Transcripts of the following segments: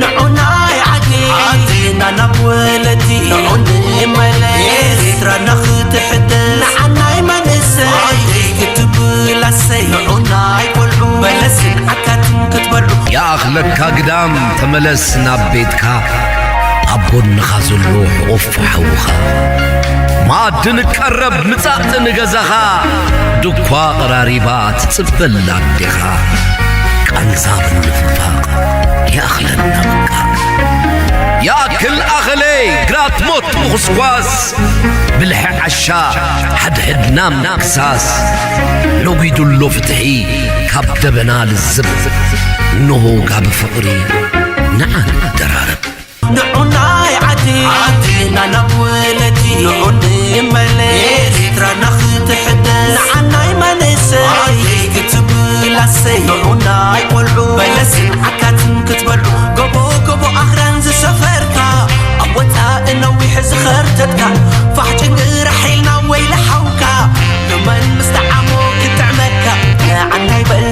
ንዑናይ ዓዲ ዓድና ናብ ወለዲ ንዑ ንመለስ ኤርትራና ክትሕደስ ንዓናይ መንእሰይ ዓደይ ክትብል ኣሰይ ንዑናይ ቆልዑ በለስን ዓካትን ክትበልዑ። ይኣኽለካ ግዳም ተመለስ ናብ ቤትካ ኣብ ጎንኻ ዘሎ ሕቑፍ ሓውኻ መኣዲ ንቀረብ ምጻእ ንገዛኻ ድኳ ቐራሪባ ትጽበላ ኣዴኻ ቃንዛ ምንፍፋቕ ይኣኽለና በቃ። ይኣክል ኣኸለይ ግራት ሞት ምኹስኳስ ብልሒ ዓሻ ሓድሕድና ምክሳስ ነጒዱ ኣሎ ፍትሒ ካብ ደበና ልዝብ እንሆ ጋቢ ፍቕሪ ንዓ ንደራረብ። ንዑናይ ዓዲ ዓድና ናብ ወለዲ ንዑ ንመለስ ኤርትራና ክትሕደስ ንዓናይ መንእሰይ ዓደይ ክትብል ኣሰይ ንዑናይ ቆልዑ በለስን ዓካትን ክትበልዑ ጎቦ ጎቦ ኣኽራን ዝሰፈርካ ኣብ ወጻኢ ነዊሕ ዝኸርተትካ ፋሕ ጭንግራሕ ኢልና ወይለ ሓውካ ንመን ምስ ጠዓሞ ክጥዕመካ ንዓናይ በል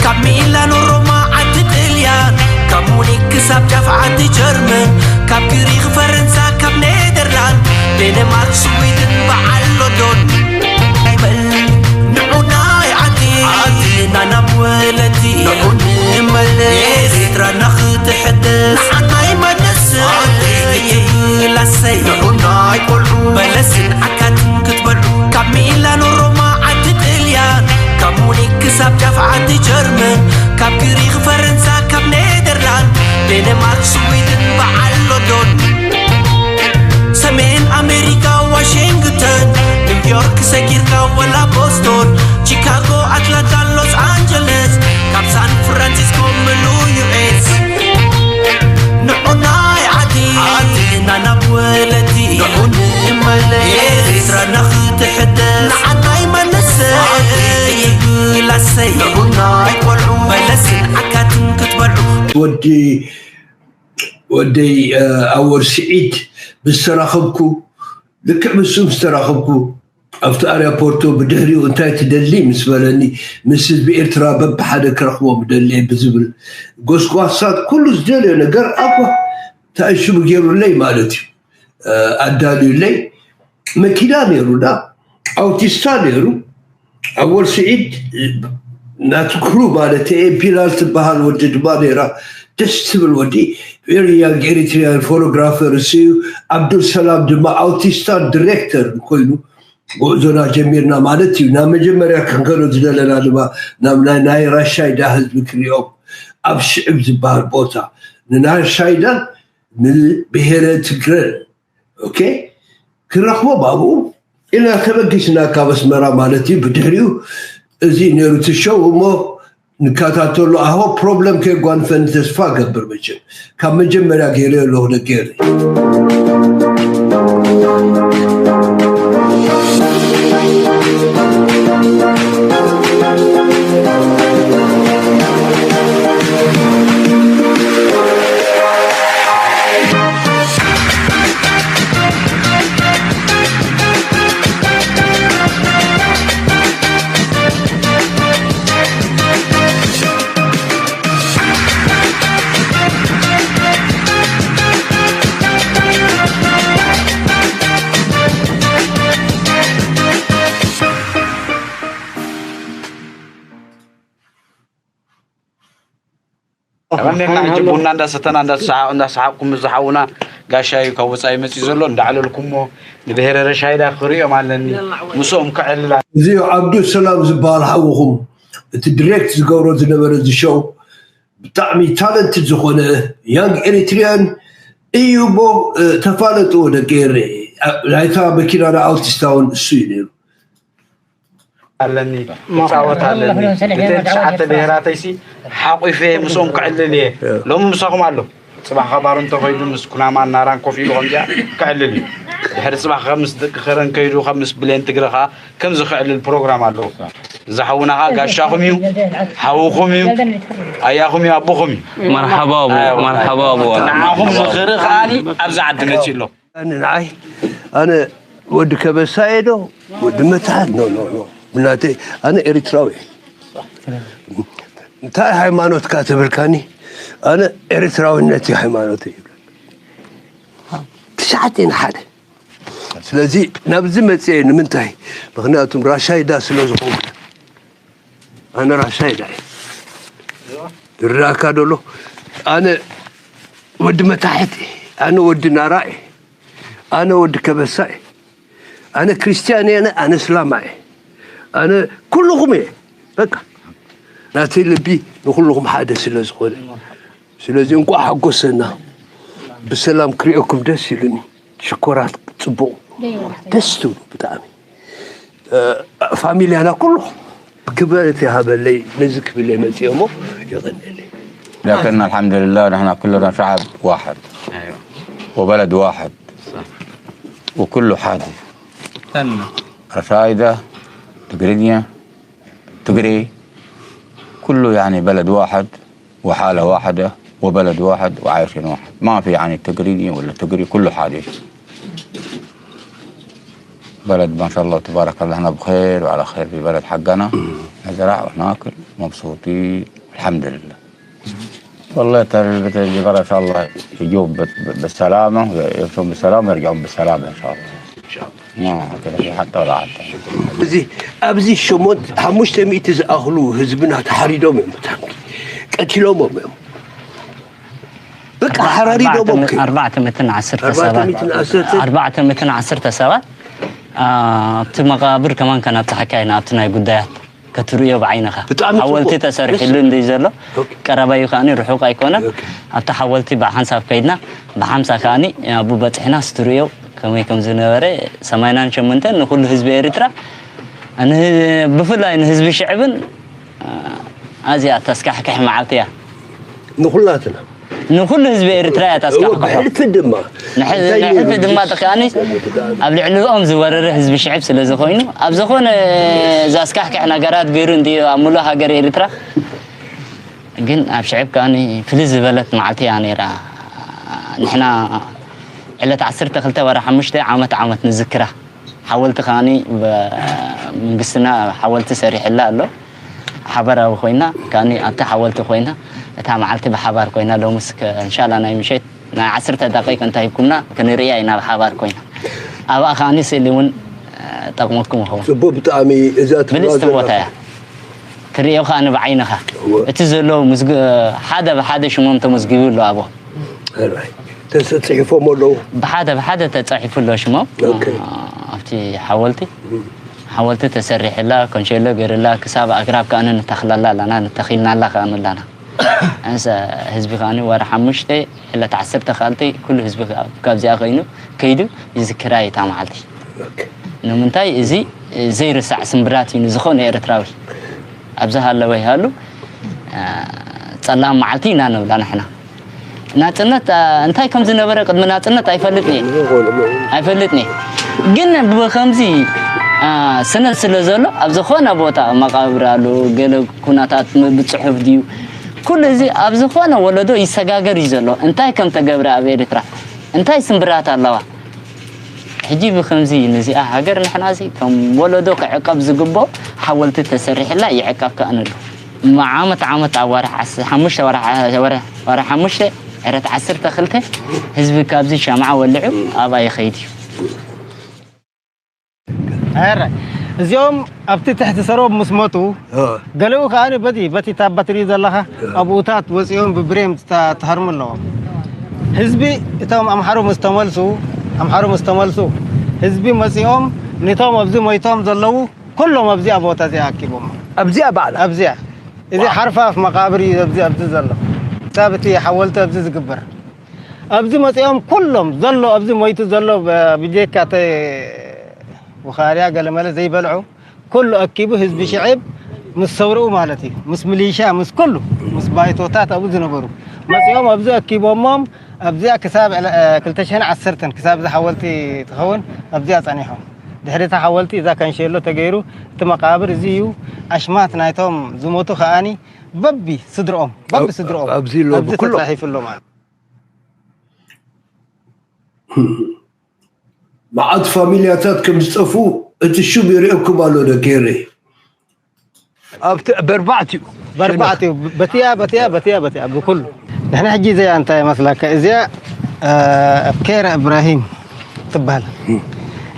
ካብ ሚላኖ ሮማ ዓዲ ጥልያን ካብ ሙኒክ ክሳብ ጃፍ ዓዲ ጀርመን ካብ ግሪኽ ፈረንሳ ካብ ኔደርላንድ ዴንማርክ ስዊድን በዓል ሎንዶን ናይ በል ንዑናይ ዓዲ ዓድና ናብ ወለዲ ንዑ ንመለስ ኤርትራና ክትሕደስ ንዓናይ መንእሰይ ይብል ኣሰይ ንዑናይ ቆልዑ በለስን ዓካትን ክትበልዑ ካብ ሚላኖ ሮማ ዓዲ ጥልያን ካብ ሙኒክ ክሳብ ጃፍ ዓዲ ጀርመን ካብ ግሪኽ ፈረንሳ ካብ ኔደርላንድ ዴንማርክ ስዊድን በዓል ሎንዶን ሰሜን ኣሜሪካ ዋሽንግተን ኒውዮርክ ሰጊርካ ወላ ቦስቶን ቺካጎ ኣትላንታ ሎስ ኣንጀለስ ካብ ሳን ፍራንሲስኮ ምሉ ዩኤስ ንዑናይ ዓዲ ዓድና ናብ ወለዲ ንዑ ንመለስ ኤርትራና ክትሕደስ ንዓናይ መንእሰይ ይብል ኣሰይ ንዑናይ ቆልዑ በለስን ዓካትን ክትበልዑ ወዲ ወደይ ኣወር ስዒድ ምስ ተራኸብኩ ልክዕ ምስኡ ምስ ተራኸብኩ ኣብቲ ኣርያፖርቶ ብድሕሪኡ እንታይ ትደሊ ምስ በለኒ ምስ ህዝቢ ኤርትራ በብሓደ ክረኽቦም ደልየ ብዝብል ጎስጓሳት ኩሉ ዝደልዮ ነገር ኣኳ እንታይ ሽሙ ገይሩለይ ማለት እዩ ኣዳልዩለይ መኪና ነይሩና ኣውቲስታ ነይሩ ኣወል ስዒድ ናቲ ክሩ ማለት እየ ቢላል ትበሃል ወዲ ድማ ነይራ ደስ ትብል ወዲ very young Eritrean photographer እሱ እዩ ኣብዱል ሰላም ድማ ኣውቲስታ ዲሬክተር ኮይኑ ጉዕዞና ጀሚርና ማለት እዩ ናብ መጀመርያ ክንከዶ ዝደለና ድማ ናብ ናይ ራሻይዳ ህዝቢ ክሪኦም ኣብ ሽዕብ ዝበሃል ቦታ ንናይ ራሻይዳን ንብሄረ ትግረን ኦኬ ክረኽቦም ኣብኡ ኢልና ተበጊስና ካብ ኣስመራ ማለት እዩ ብድሕሪኡ እዚ ነይሩ እቲ ሸው እሞ ንከታተሎ ኣሆ ፕሮብለም ከየጓንፈኒ ተስፋ እገብር መቸም ካብ መጀመርያ ገይረ ኣለኹ ደገ ቀንዴልና ሕጂ ቡና እንዳሰተና እንዳሰሓቕ እንዳሰሓቕኩም እዚ ሓውና ጋሻ እዩ ካብ ወፃኢ መፅዩ ዘሎ እንዳዕለልኩሞ ንብሄረ ረሻይዳ ክሪኦም ኣለኒ ምስኦም ክዕልላ እዚ ዓብዱ ሰላም ዝበሃል ሓውኹም እቲ ዲሬክት ዝገብሮ ዝነበረ እዚ ሸው ብጣዕሚ ታለንትድ ዝኾነ ያንግ ኤሪትሪያን እዩ እሞ ተፋለጥዎ ደቂ ኤረ ናይታ መኪና ኣውቲስታ እውን እሱ እዩ ነይሩ ኣለኒ ክፃወት ኣለኒ እተን ትሽዓተ ብሄራተይሲ ሓቂፈ ምስኦም ክዕልል እየ ሎሚ ምሳኹም ኣሎ ፅባሕ ኸባሩ እንተኸይዱ ምስ ኩናማን ናራን ኮፍ ኢሉ ከምዚኣ ክዕልል እዩ ድሕሪ ፅባሕ ከም ምስ ደቂ ከረን ከይዱ ከም ምስ ብሌን ትግረ ከዓ ከምዚ ክዕልል ፕሮግራም ኣለዎ እዚ ሓውና ከዓ ጋሻኹም እዩ ሓውኹም እዩ ኣያኹም እዩ ኣቦኹም እዩ መርሓባ ኣቦ መርሓባ ኣቦ ንዓኹም ዝኽሪ ከዓኒ ኣብዚ ዓዲ መፂኡ ኣሎ ንዓይ ኣነ ወዲ ከበሳ እየ ዶ ወዲ መትሓት ኖ ኖ ኖ ብናተይ ኣነ ኤሪትራዊ እየ እንታይ ሃይማኖትካ ተበልካኒ ኣነ ኤርትራዊነት እዩ ሃይማኖት ይብል። ትሽዓተ ሓደ። ስለዚ ናብዚ መፅአ ንምንታይ? ምክንያቱም ራሻይዳ ስለ ዝኾንኩ። ኣነ ራሻይዳ እየ። ዝረዳእካ ደሎ? ኣነ ወዲ መታሕት እየ። ኣነ ወዲ ናራ እየ። ኣነ ወዲ ከበሳ እየ። ኣነ ክርስትያን እየ። ኣነ ኣነ እስላማ እየ። ኣነ ኩልኹም እየ። በቃ ናተይ ልቢ ንኩልኹም ሓደ ስለ ዝኾነ። ስለዚ እንኳዕ ሓጎሰና። ብሰላም ክሪኦኩም ደስ ኢሉኒ። ሽኮራት ጽቡቕ። ደስ ትብሉ ብጣዕሚ። ፋሚልያና ኩሉ ክብረት ይሃበለይ። ነዚ ክብለይ መፅኦ እሞ ይቐነለይ። لكن الحمد لله نحن كلنا شعب واحد وبلد واحد وكله حادي رشايدة تقرينيا تقري كله يعني بلد واحد وحالة واحدة وبلد واحد وعايشين واحد ما في يعني تقرينيا ولا تقري كله حادي بلد ما شاء الله تبارك الله احنا بخير وعلى خير في بلد حقنا نزرع وناكل مبسوطين الحمد لله والله ترى البيت اللي برا ان شاء الله يجوا بالسلامه ويمشون بالسلامه ويرجعون بالسلامه ان شاء الله. ما كذا في حتى ولا حتى. እዚ ኣብዚ ሸሞንተ ሓሙሽተ ሚእቲ ዝኣኽሉ ህዝብና ተሓሪዶም እዮም። ብታንኪ ቀቲሎሞም እዮም። በቃ ሓራሪዶሞም ከ ኣርባዕተ ሚእትን ዓሰርተ ኣርባዕተ ሰባት ሚእትን ዓሰርተ ኣርባዕተ ሚእትን ዓሰርተ ሰባት ኣብቲ መቃብር ከማን ከናብፅሓካ ኢና ኣብቲ ናይ ጉዳያት ክትርእዮ ብዓይንኻ ብጣዕሚ ጽቡቕ። ሓወልቲ ተሰሪሕሉ እንድዩ ዘሎ ቀረባ እዩ ከዓኒ ርሑቕ ኣይኮነን ኣብቲ ሓወልቲ ብሓንሳብ ከይድና ብሓምሳ ከዓኒ ኣብኡ በፂሕና ስትርእዮ ከመይ ከም ዝነበረ ሰማንያን ሸሞንተን ንኩሉ ህዝቢ ኤርትራ ብፍላይ ንህዝቢ ሽዕብን ኣዚኣ ተስካሕክሕ መዓልቲ እያ ንኩላትና ንኩሉ ህዝቢ ኤርትራ እያ ተስካሕክሖ ብሕልፊ ድማ ንሕልፊ ድማ ተካኣኒ ኣብ ልዕሊኦም ዝወረረ ህዝቢ ሽዕብ ስለ ዝኾይኑ ኣብ ዝኾነ ዘስካሕክሕ ነገራት ገይሩ እንድዩ ኣብ ሙሉእ ሃገር ኤርትራ ግን ኣብ ሽዕብ ከኣኒ ፍልይ ዝበለት መዓልቲ እያ ነይራ ንሕና ዕለት ዓሰርተ ክልተ ወርሒ ሓሙሽተ ዓመት ዓመት ንዝክራ ሓወልቲ ከኣኒ መንግስትና ሓወልቲ ሰሪሕላ ኣሎ ሓበራዊ ኮይና ከኣኒ ኣብቲ ሓወልቲ ኮይና እታ መዓልቲ ብሓባር ኮይና ሎምስ እንሻላ ናይ ምሸት ናይ ዓሰርተ ደቂቅ እንታይ ሂብኩምና ክንርእያ ኢና ብሓባር ኮይና ኣብኣ ከኣኒ ስእሊ እውን ጠቅመኩም ይኸውን ፅቡቅ ብጣዕሚ እዛ ትብላ ብልፅቲ ቦታ ዘለካ እያ ትርእዮ ከኣኒ ብዓይንኻ እቲ ዘሎ ሓደ ብሓደ ሽሞም ተመዝጊቡ ኣሎ ኣብኡ ተፅሒፎም ኣለዉ ብሓደ ብሓደ ተፃሒፉ ኣሎ ሽሞም ኦኬ። ኣብቲ ሓወልቲ ሓወልቲ ተሰሪሕላ ኮንሸሎ ገይርላ ክሳብ ኣግራብ ከኣ ንተኽለላ ኣለና ንተኺልናላ ከኣ ኣለና ኣንሰ ህዝቢ ከኣ ወረ ሓሙሽተ ዕለት ዓሰርተ ካልቲ ኩሉ ህዝቢ ካብዚኣ ኮይኑ ከይዱ ይዝክራ እታ መዓልቲ ንምንታይ እዚ ዘይርሳዕ ስምብራት እዩ ንዝኾነ ኤርትራዊ ኣብዚ ሃለወ ይሃሉ ጸላም መዓልቲ ኢና ንብላ ንሕና ናጽነት እንታይ ከም ዝነበረ ቅድሚ ናጽነት ኣይፈልጥን እየ ኣይፈልጥን እየ ግን ብከምዚ ስነ ስለ ዘሎ ኣብ ዝኾነ ቦታ መቃብር ኣሎ ገለ ኩነታት ብፅሑፍ ድዩ ኩሉ እዚ ኣብ ዝኾነ ወለዶ ይሰጋገር እዩ ዘሎ እንታይ ከም ተገብረ ኣብ ኤርትራ እንታይ ስምብራት ኣለዋ ሕጂ ብከምዚ ነዚኣ ሃገር ንሕና እዚ ከም ወለዶ ክዕቀብ ዝግብኦ ሓወልቲ ተሰሪሕላ ይዕቀብ ከኣ ንሉ ዓመት ዓመት ኣብ ወርሒ ዓሰርተ ሓሙሽተ ወርሒ ወርሒ ሓሙሽተ ዕለት ዓሰርተ ክልተ ህዝቢ ካብዚ ሻምዓ ወልዑ ኣብኣ ይኸይድ እዩ ኧረ እዚኦም ኣብቲ ትሕቲ ሰሮብ ምስ መጡ ገሊኡ ከኣ በቲ በቲ ታባ ትርኢ ዘለኻ ኣብኡታት ወፂኦም ብብሬም ተሃርሙ ኣለዎም ህዝቢ እቶም ኣምሓሩ ምስ ተመልሱ ኣምሓሩ ምስ ተመልሱ ህዝቢ መፂኦም ነቶም ኣብዚ ሞይቶም ዘለዉ ኩሎም ኣብዚኣ ቦታ እዚኣ ኣኪቦም ኣብዚኣ በዓል ኣብዚኣ እዚ ሓርፋፍ መቃብር እዩ ኣብዚ ኣብዚ ዘሎ ክሳብ እቲ ሓወልቲ ኣብዚ ዝግበር ኣብዚ መፂኦም ኩሎም ዘሎ ኣብዚ ሞይቱ ዘሎ ብጀካ ተ ውኻርያ ገለመለ ዘይበልዑ ኩሉ ኣኪቡ ህዝቢ ሽዕብ ምስ ሰውርኡ ማለት እዩ ምስ ሚሊሻ ምስ ኩሉ ምስ ባይቶታት ኣብኡ ዝነበሩ መፂኦም ኣብዚ ኣኪቦሞም ኣብዚኣ ክሳብ ዕለ- እ፣ ክልተ ሽሕን ዓሰርተን ክሳብ እዚ ሓወልቲ ትኸውን ኣብዚኣ ጸኒሖም ድሕሪ እታ ሓወልቲ እዛ ከንሸሎ ተገይሩ እቲ መቃብር እዚ እዩ ኣሽማት ናይቶም ዝሞቱ ከኣኒ በቢ ስድርኦም በቢ ስድርኦም ኣብዚ ኣሎ፣ ኣብዚ ብኩሎም። ተጻሒፉ ኣሎ ማለት መዓት ፋሚልያታት ከም ዝጠፍኡ እቲ ሹም የርእየኩም ኣሎ ነጌሬ ኣብቲ በርባዕቲኡ በርባዕቲኡ በቲያ በቲያ በቲያ በቲያ ብኩሉ ድሕና ሕጂ እዚኣ እንታይ ይመስለካ? እዚኣ ኣብ ኬራ እብራሂም ትበሃል።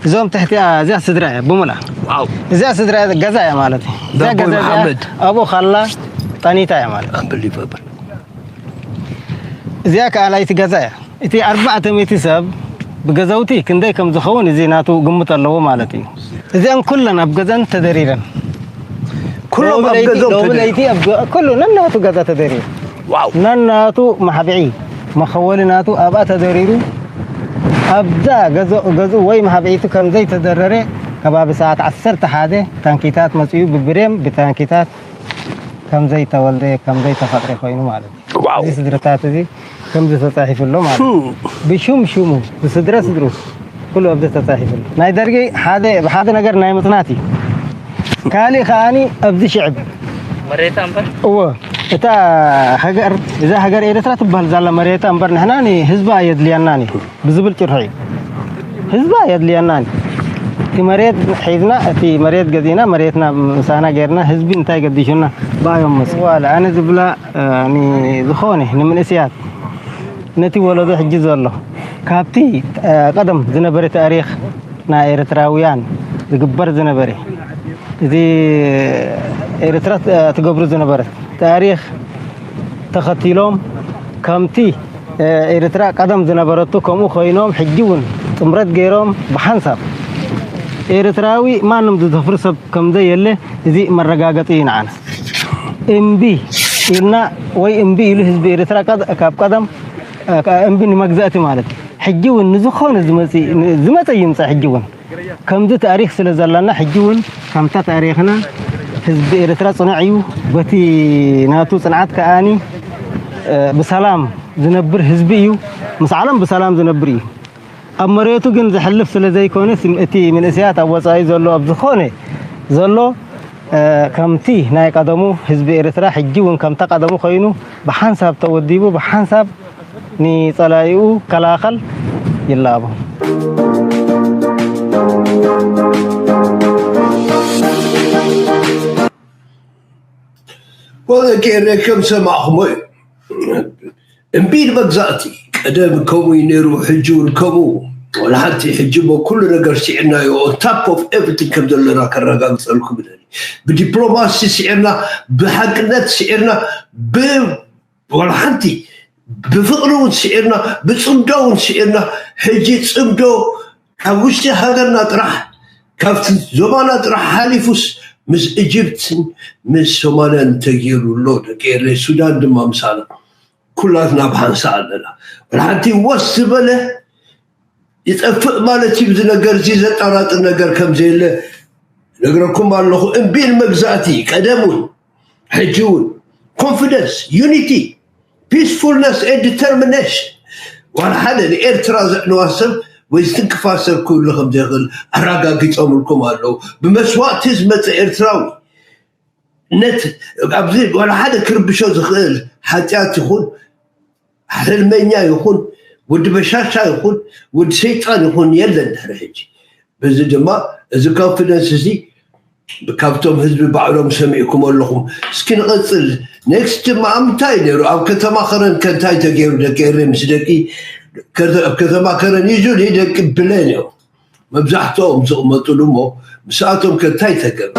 እዞም ትሕቲኣ እዚኣ ስድራ እያ ብሙላ። እዚኣ ስድራ ገዛ እያ ማለት እዩ። እዚኣ ገዛ እዚኣ ኣብኡ ካላ ጠኒታ እያ ማለት። እዚኣ ከኣላይቲ ገዛ እያ። እቲ ኣርባዕተ ሚእቲ ሰብ ብገዘውቲ ክንደይ ከም ዝኸውን እዚ ናቱ ግምት ኣለዎ ማለት እዩ። እዚኣን ኩለን ኣብ ገዛን ተደሪረን። ኩሎም ኣብ ገዛም ሎሚ ተደሪሮም። ለይቲ ኣብ ገ- ኩሉ ነናቱ ገዛ ተደሪሩ። ዋው። ነናቱ ማሕብዒ መኸወሊ ናቱ ኣብኣ ተደሪሩ። ኣብዛ ገዞ- ገዝኡ ወይ ማሕብዒቱ ከም ዘይተደረረ ከባቢ ሰዓት ዓሰርተ ሓደ ታንኪታት መፅኡ ብብሬም ብታንኪታት ከም ዘይተወልደ ከም ዘይተፈጥረ ኮይኑ ማለት እዩ። ዋው። እዚ ስድርታት እዚ ከም ዝተጻሒፉ ኣሎ ማለት እዩ። ብሹም ሹሙ ብስድረ ስድሩ ኩሉ ኣብዚ ተጻሒፉ ኣሎ። ናይ ደርጊ ሓደ ብሓደ ነገር ናይ ምጽናት እዩ። ካልእ ከኣኒ ኣብዚ ሽዕብ መሬታ እምበር እዎ እታ ሃገር እዛ ሃገር ኤርትራ ትበሃል ዛላ መሬታ እምበር ንሕና ንህዝባ ኣየድልየናን እዩ ብዝብል ጭርሖ እዩ። ህዝባ ኣየድልየናን እዩ። እቲ መሬት ሒዝና እቲ መሬት ገዚእና መሬትና ምሳና ገይርና ህዝቢ እንታይ ገዲሹና ብኣዮም መስ ዋላ ኣነ ዝብላ እ፣ ንዝኾነ ንምንእስያት ነቲ ወለዶ ሕጂ ዘሎ ካብቲ እ፣ ቀደም ዝነበረ ታሪኽ ናይ ኤርትራውያን ዝግበር ዝነበረ እዚ ኤርትራ እ፣ ትገብሩ ዝነበረት ታሪኽ ተኸቲሎም ከምቲ እ፣ ኤርትራ ቀደም ዝነበረቱ ከምኡ ኮይኖም ሕጂ እውን ጥምረት ገይሮም ብሓንሳብ ኤርትራዊ ማንም ዝደፍር ሰብ ከም ዘየለ እዚ መረጋገጺ እዩ ንዓና። እምቢ ኢልና ወይ እምቢ ኢሉ ህዝቢ ኤርትራ ቀድ- ካብ ቀደም እ፣ እምቢ ንመግዛእቲ ማለት ሕጂ እውን ንዝኾነ ዝመጽእ ዝመጸ ይምጻእ ሕጂ እውን ከምዚ ታሪኽ ስለ ዘለና ሕጂ እውን ከምታ ታሪኽና ህዝቢ ኤርትራ ጽኑዕ እዩ። በቲ ናቱ ጽንዓት ከኣኒ እ፣ ብሰላም ዝነብር ህዝቢ እዩ። ምስ ዓለም ብሰላም ዝነብር እዩ። ኣብ መሬቱ ግን ዘሕልፍ ስለ ዘይኮነ ስም- እቲ መንእሰያት ኣብ ወጻኢ ዘሎ ኣብ ዝኾነ ዘሎ እ፣ ከምቲ ናይ ቀደሙ ህዝቢ ኤርትራ ሕጂ እውን ከምታ ቀደሙ ኮይኑ ብሓንሳብ ተወዲቡ ብሓንሳብ ንጸላኢኡ ከላኸል ይላቦ። ወዘኪ ኤረ ከም ሰማዕኹሞ እዩ። እምቢ ንመግዛእቲ ቀደም ከምኡ እዩ ነይሩ፣ ሕጂ እውን ከምኡ። ወላ ሓንቲ ሕጂ እሞ ኩሉ ነገር ስዒርናዮ on top of everything ከም ዘለና ከረጋግፀልኩም ይደሊ። ብዲፕሎማሲ ስዒርና፣ ብሓቅነት ስዒርና፣ ብ- ዋላ ሓንቲ ብፍቕሪ እውን ስዒርና፣ ብፅምዶ እውን ስዒርና። ሕጂ ፅምዶ ካብ ውሽጢ ሃገርና ጥራሕ ካብቲ ዞባና ጥራሕ ሓሊፉስ ምስ እጅብትን ምስ ሶማልያን ተገይሩ ኣሎ። ደቂ ኤረይ ሱዳን ድማ ምሳና ኩላትና ብሓንሳ ኣለና። ዋላ ሓንቲ ወስ ዝበለ ይጠፍእ ማለት እዩ። እዚ ነገር እዚ ዘጠራጥር ነገር ከም ዘየለ ነግረኩም ኣለኹ። እምቢ ንመግዛእቲ ቀደም እውን ሕጂ እውን ኮንፊደንስ፣ ዩኒቲ፣ ፒስፉልነስ ኤንድ ዲተርሚኔሽን ዋላ ሓደ ንኤርትራ ዘዕንዋ ሰብ ወይ ዝትንክፋ ሰብ ክህሉ ከም ዘይኽእል ኣረጋጊጾምልኩም ኣለዉ። ብመስዋእቲ ዝመጸ ኤርትራዊ ነት ኣብዚ ዋላ ሓደ ክርብሾ ዝኽእል ሓጢኣት ይኹን ሕልመኛ ይኹን ወዲ በሻሻ ይኹን ወዲ ሰይጣን ይኹን የለን ድሕሪ ሕጂ። በዚ ድማ እዚ ኮንፊደንስ እዚ ካብቶም ህዝቢ ባዕሎም ሰሚዕኩም ኣለኹም። እስኪ ንቐጽል። ኔክስት ድማ እንታይ ነይሩ? ኣብ ከተማ ከረን ከ እንታይ ተገይሩ? ደቂ ኤረይ ምስ ደቂ ከተ- ኣብ ከተማ ከረን ዩ ደቂ ብሌን እዮም መብዛሕትኦም ዝቕመጥሉ እሞ ምስኣቶም ከ እንታይ ተገብረ?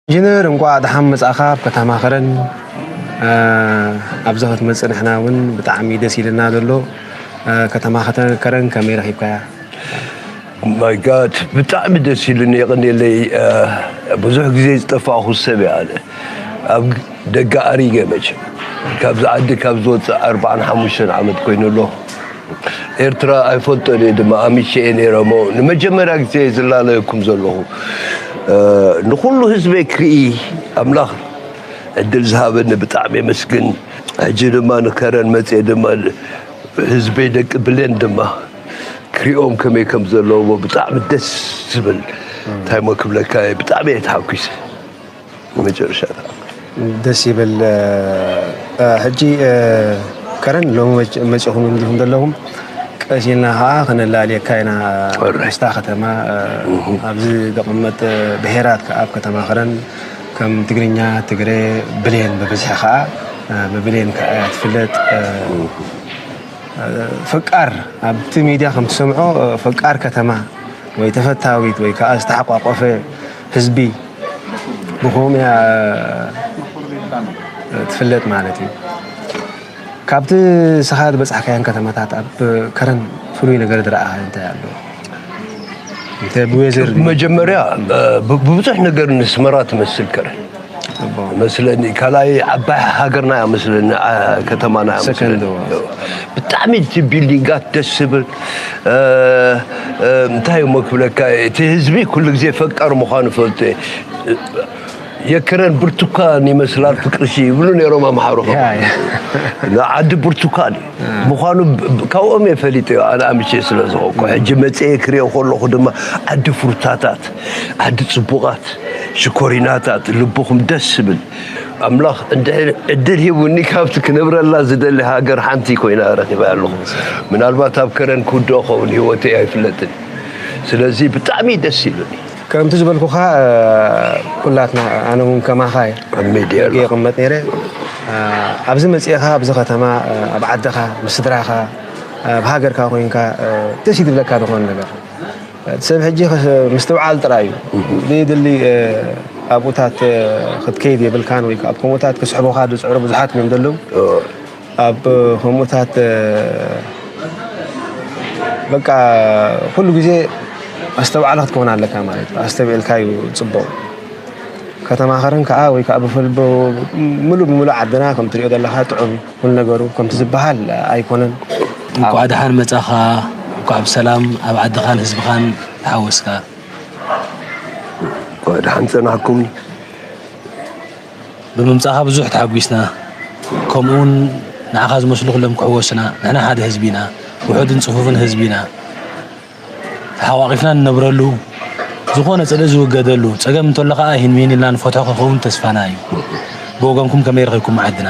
ኢንጂነር እንቋዕ ደሓን መጻእኻ ኣብ ከተማ ከረን። ኣብዚ ክትመጽእ ንሕና እውን ብጣዕሚ ደስ ኢልና ዘሎ። ከተማ ከተ- ከረን ከመይ ረኺብካያ? ማይ ጋድ ብጣዕሚ ደስ ኢሉኒ። የቐንየለይ። ብዙሕ ግዜ ዝጠፋእኹ ሰብ እየ ኣነ። ኣብ ደገ ኣሪገ መቸም ካብዚ ዓዲ ካብ ዝወፅእ ኣርባዓን ሓሙሽተን ዓመት ኮይኑ ኣሎ። ኤርትራ ኣይፈልጦን እየ ድማ ኣምሽአ ነይረ እሞ ንመጀመርያ ግዜ እየ ዝላለየኩም ዘለኹ። ንኹሉ ህዝበይ ክርኢ ኣምላኽ ዕድል ዝሃበኒ ብጣዕሚ የመስግን። ሕጂ ድማ ንከረን መፅየ ድማ ህዝበይ ደቂ ብሌን ድማ ክሪኦም ከመይ ከም ዘለውዎ ብጣዕሚ ደስ ዝብል እንታይ ሞ ክብለካ እየ፣ ብጣዕሚ እየ ተሓጒሰ። መጨረሻታ ደስ ይብል። ሕጂ ከረን ሎሚ መፂኹም እንዲኹም ዘለኹም ቀስ ኢልና ከዓ ከነላልየካ ኢና። ምስታ ከተማ ኣብዚ ዝቕመጥ ብሄራት ከዓ ኣብ ከተማ ከረን ከም ትግርኛ፣ ትግሬ፣ ብሌን ብብዝሒ ከዓ ብብሌን ከዓ እያ ትፍለጥ። ፈቃር ኣብቲ ሚድያ ከም ትሰምዖ ፈቃር ከተማ ወይ ተፈታዊት ወይ ከዓ ዝተሓቋቆፈ ህዝቢ ብኸምኡ እያ ትፍለጥ ማለት እዩ። ካብቲ ንስኻ ዝበፃሕካየን ከተማታት ኣብ ከረን ፍሉይ ነገር ዝረኣኻ እንታይ ኣሎ? እንተ ብዌዘር ድዩ? መጀመርያ ብብዙሕ ነገር ንስመራ ትመስል ከረን መስለኒ ካልኣይ ዓባይ ሃገርና እያ መስለኒ። ከተማና እያ መስለኒ። ብጣዕሚ እቲ ቢልዲንጋት ደስ ዝብል እንታይ እሞ ክብለካ፣ እቲ ህዝቢ ኩሉ ግዜ ፈቃር ምዃኑ ፈልጡ። የክረን ብርቱካን ይመስላል ፍቅርሽ ይብሉ ነይሮም ኣምሓሩ። ዓዲ ብርቱካን እዩ ምዃኑ ካብኦም እየ ፈሊጠዮ፣ ኣነ ኣምቼ ስለ ዝኾንኩ። ሕጂ መፅኤ ክሪኦ ከለኹ ድማ ዓዲ ፍሩታታት፣ ዓዲ ፅቡቓት፣ ሽኮሪናታት፣ ልብኹም ደስ ዝብል ኣምላኽ እንድሕር ዕድል ሂቡኒ ካብቲ ክነብረላ ዝደሊ ሃገር ሓንቲ ኮይና ረኺበያ ኣለኹ። ምናልባት ኣብ ከረን ክውድኦ ኸውን ህይወተይ ኣይፍለጥን። ስለዚ ብጣዕሚ ደስ ኢሉኒ። ከምቲ ዝበልኩኻ ኩላትና ኣነ እውን ከማኻ እየ ኣብ ሜድያ ኣለኹ። ይቕመጥ ነይረ። ኣብዚ መፂእኻ ኣብዚ ከተማ ኣብ ዓድኻ ምስ ስድራኻ ኣብ ሃገርካ ኮይንካ ደስ ይድብለካ ዝኾነ ነገር ሰብ ሕጂ ምስትውዓል ጥራይ እዩ። ዘይድሊ ኣብኡታት ክትከይድ የብልካን ወይ ኣብ ከምኡታት ክስሕቡኻ ዝፅዕሩ ብዙሓት እዮም ዘለዉ። ኣብ ከምኡታት በቃ ኩሉ ግዜ ኣስተውዓሊ ክትከውን ኣለካ ማለት እዩ። ኣስተብዒልካ እዩ ፅቡቕ። ከተማ ከረን ከዓ ወይ ከዓ ብፍል ምሉእ ብምሉእ ዓድና ከም ትሪኦ ዘለካ ጥዑም እዩ። ኩሉ ነገሩ ከምቲ ዝበሃል ኣይኮነን። እንኳዕ ደሓን መጻኻ፣ እንኳዕ ብሰላም ኣብ ዓድኻን ህዝብኻን ተሓወስካ። እንኳዕ ደሓን ጸናሕኩም። ብምምጻኻ ብዙሕ ተሓጒስና፣ ከምኡውን ንዓኻ ዝመስሉ ኩሎም ክሕወሱና። ንሕና ሓደ ህዝቢ ኢና፣ ውሑድን ጽፉፍን ህዝቢ ኢና። ተሓቋቒፍና ንነብረሉ፣ ዝኾነ ጽልኢ ዝውገደሉ፣ ጸገም እንተሎ ከኣ ሂን ምሂን ኢልና ንፈትሖ ክኸውን ተስፋና እዩ። ብወገንኩም ከመይ ረኺብኩም ዓድና?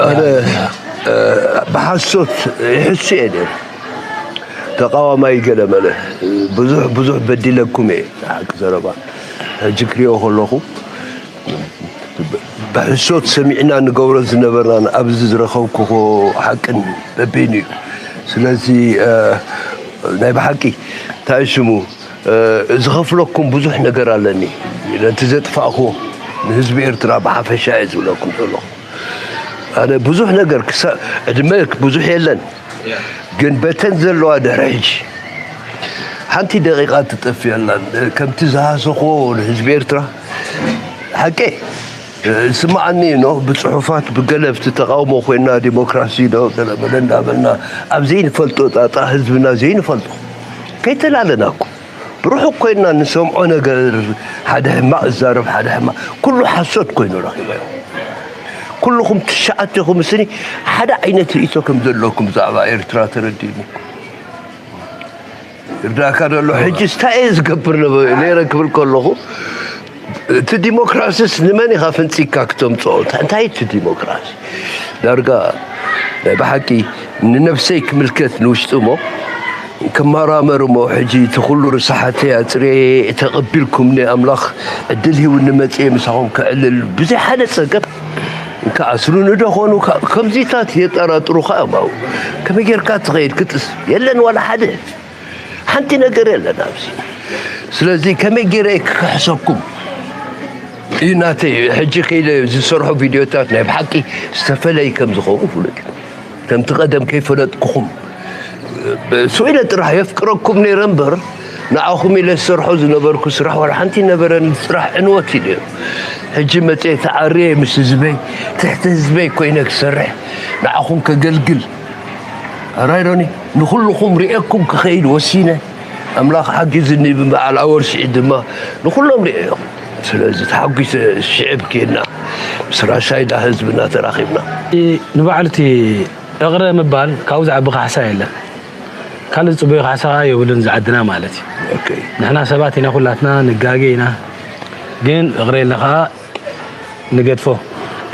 ኣነ ብሓሶት ይሕሱ እየ ነይረ። ተቃዋማይ ገለ መለ ብዙሕ ብዙሕ በዲለኩም እየ። ሓቂ ዘረባ ሕጂ ክሪኦ ከለኹ ብሕሶት ሰሚዕና ንገብሮ ዝነበርናን ኣብዚ ዝረኸብኩዎ ሓቅን በበይኑ እዩ። ስለዚ ናይ ብሓቂ እንታይ ሽሙ ዝኸፍለኩም ብዙሕ ነገር ኣለኒ። ነቲ ዘጥፋእኩዎ ንህዝቢ ኤርትራ ብሓፈሻ እየ ዝብለኩም ዘለኹ። ኣነ ብዙህ ነገር ክሳ ዕድመ ብዙህ የለን ግን በተን ዘለዋ ድሕሪ ሕጂ ሓንቲ ደቂቃ ትጠፍእ የላን። ከምቲ ዝሃሰኽዎ ንህዝቢ ኤርትራ ሓቂ ስምዓኒ ኖ ብፅሑፋት ብገለ ብቲ ተቃውሞ ኮይና ዲሞክራሲ ዶ ገለመለ እንዳበልና ኣብ ዘይንፈልጦ ጣጣ ህዝብና ዘይንፈልጦ ከይተላለና እኮ ብርሑቕ ኮይንና ንሰምዖ ነገር ሓደ ሕማቕ እዛረብ ሓደ ሕማቕ ኩሉ ሓሶት ኮይኑ ረኺበዮ። ኩልኹም ትሽዓቲኹም ስኒ ሓደ ዓይነት ርእይቶ ከም ዘለኩም ብዛዕባ ኤርትራ ተረዲእኒ። ይርዳእካ ደሎ ሕጂ እንታይ እየ ዝገብር ነይረ ክብል ከለኹ እቲ ዲሞክራሲስ ንመን ኢኻ ፈንፂካ ክተምፅኦ? እንታይ እቲ ዲሞክራሲ ዳርጋ ናይ ብሓቂ ንነብሰይ ክምልከት ንውሽጢ እሞ ክመራመር እሞ ሕጂ እቲ ኩሉ ርሳሓተይ ኣፅርየ ተቐቢልኩምኒ ኣምላኽ ዕድል ሂውኒ መፅየ ምሳኹም ክዕልል ብዘይ ሓደ ፀገም እንካ ኣስሩኒ ዶ ኾኑ ከምዚታት የጠራጥሩኻ እዮም ኣብኡ ከመይ ጌርካ ትኸይድ ክትስ የለን ዋላ ሓደ ሓንቲ ነገር የለን ኣብዚ ስለዚ ከመይ ገይረ ክክሕሰኩም እዩ ናተይ ሕጂ ከይደ ዝሰርሖ ቪድዮታት ናይ ብሓቂ ዝተፈለይ ከም ዝኸውን ፍሉጥ ከምቲ ቀደም ከይፈለጥኩኹም ስኢለ ጥራሕ የፍቅረኩም ነይረ እምበር ንዓኹም ኢለ ዝሰርሖ ዝነበርኩ ስራሕ ዋላ ሓንቲ ነበረን ስራሕ ዕንወት እዩ ነይሩ ሕጂ መፅየ ተዓርየ ምስ ህዝበይ ትሕቲ ህዝበይ ኮይነ ክሰርሕ ንዓኹም ከገልግል ኣራይዶኒ ንኹልኹም ርእየኩም ክኸይድ ወሲነ ኣምላኽ ሓጊዝኒ ብበዓል ኣወል ስዒድ ድማ ንኹሎም ርእዮም ስለዚ ተሓጒሰ ሽዕብ ኬድና ምስ ራሻይዳ ህዝብና ተራኺብና ንባዕሉ እቲ ዕቕረ ምባል ካብኡ ዝዓቢ ካሕሳ የለን ካልእ ዝፅበዮ ካሕሳ የብሉን ዝዓድና ማለት እዩ። ኦኬ። ንሕና ሰባት ኢና፣ ኩላትና ንጋገ ኢና፣ ግን እቕረ ኢልና ከዓ ንገድፎ።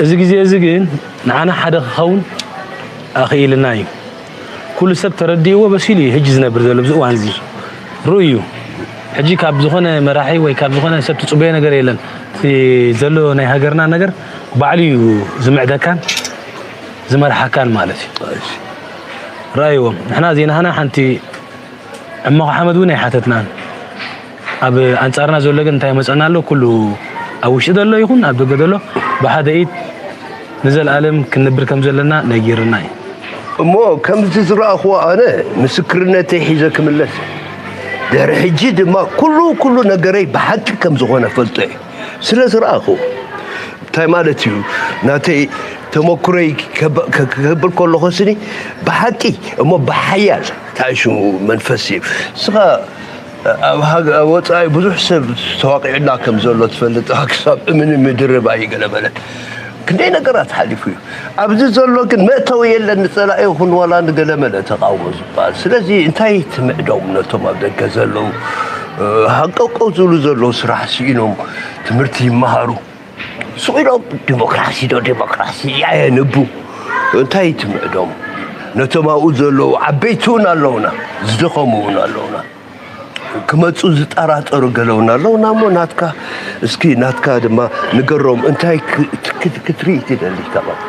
እዚ ግዜ እዚ ግን ንዓና ሓደ ክኸውን ኣኽኢልና እዩ። ኩሉ ሰብ ተረዲእዎ በሲሉ እዩ ሕጂ ዝነብር ዘሎ። ኣብዚ እዋን እዚ ርኡይ እዩ። ሕጂ ካብ ዝኾነ መራሒ ወይ ካብ ዝኾነ ሰብ ትፅበዮ ነገር የለን። እቲ ዘሎ ናይ ሃገርና ነገር ባዕሉ እዩ ዝምዕደካን ዝመርሓካን ማለት እዩ። ርኣይዎም፣ ንሕና ዜናህና ሓንቲ ዕማቕ ሓመድ እውን ኣይሓተትናን። ኣብ ኣንጻርና ዘሎ ግን እንታይ መጸና ኣሎ? ኩሉ ኣብ ውሽጢ ዘሎ ይኹን ኣብ ደገ ዘሎ ብሓደ ኢድ ንዘለኣለም ክንነብር ከም ዘለና ነጊርና እዩ። እሞ ከምዚ ዝረኣኽዎ ኣነ ምስክርነተይ ሒዘ ክምለስ። ድሕሪ ሕጂ ድማ ኩሉ ኩሉ ነገረይ ብሓቂ ከም ዝኾነ ፈልጦ እዩ። ስለ ዝረኣኹ እንታይ ማለት እዩ? ናተይ ተመኩረይ ከብ- ከ- ክብል ከለኹ ስኒ ብሓቂ እሞ ብሓያል ታሽሙ መንፈስ እዩ። ንስኻ ኣብ ሃገ- ኣብ ወፃኢ ብዙሕ ሰብ ተዋቂዑና ከም ዘሎ ትፈልጥ። ክሳብ እምኒ ምድርብ ኣይገለበለ ክንደይ ነገራት ሓሊፉ እዩ። ኣብዚ ዘሎ ግን መእተዊ የለን፣ ንፀላኢ ይኹን ዋላ ንገለመለ ተቃውሞ ዝበሃል። ስለዚ እንታይ ትምዕዶም ነቶም ኣብ ደገ ዘለዉ፣ እ፣ ሃንቀውቀው ዝብሉ ዘለዉ፣ ስራሕ ስኢኖም ትምህርቲ ይመሃሩ፣ ስቕ ኢሎም ዲሞክራሲ ዶ ዲሞክራሲ ያየንቡ። እንታይ ትምዕዶም? ነቶም ኣብኡ ዘለዉ ዓበይቲ እውን ኣለውና፣ ዝደኸሙ እውን ኣለውና። ክመፁ ዝጠራጠሩ ገለውና ኣለውና። እሞ ናትካ እስኪ ናትካ ድማ ንገሮም፣ እንታይ ክ- ክ- ክትርኢ ትደሊ ካባም?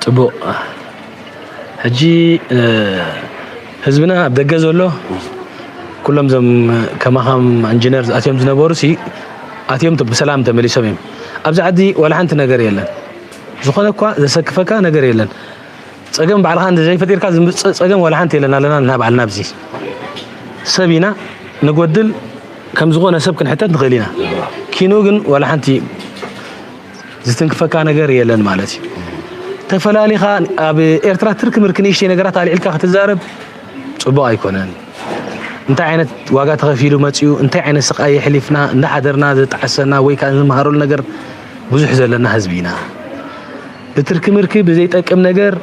ጽቡቕ። ሕጂ እ፣ ህዝብና ኣብ ደገ ዘሎ ኩሎም እዞም ከማኻም ኢንጂነር ኣትዮም ዝነበሩ ሲ ኣትዮም ተ- ብሰላም ተመሊሶም እዮም። ኣብዚ ዓዲ ዋላ ሓንቲ ነገር የለን። ዝኾነ እኳ ዘሰክፈካ ነገር የለን። ጸገም ባዕልኻ እንተ ዘይፈጢርካ ዝምጽእ ጸገም ዋላ ሓንቲ የለን ኣለና ንሕና ባዕልና ኣብዚ ሰብ ኢና ንጎድል ከም ዝኾነ ሰብ ክንሕተት ንኽእል ኢና። ኪኑ ግን ዋላ ሓንቲ ዝትንክፈካ ነገር የለን ማለት እዩ። ተፈላሊኻ ኣብ ኤርትራ ትርኪ ምርኪ ንእሽተይ ነገራት ኣልዒልካ ክትዛረብ ጽቡቕ ኣይኮነን። እንታይ ዓይነት ዋጋ ተኸፊሉ መጺኡ፣ እንታይ ዓይነት ስቓይ የሕሊፍና፣ እንዳሓደርና ዘጣዕሰና ወይ ከዓ ንመሃረሉ ነገር ብዙሕ ዘለና ህዝቢ ኢና። ብትርኪ ምርኪ ብዘይጠቅም ነገር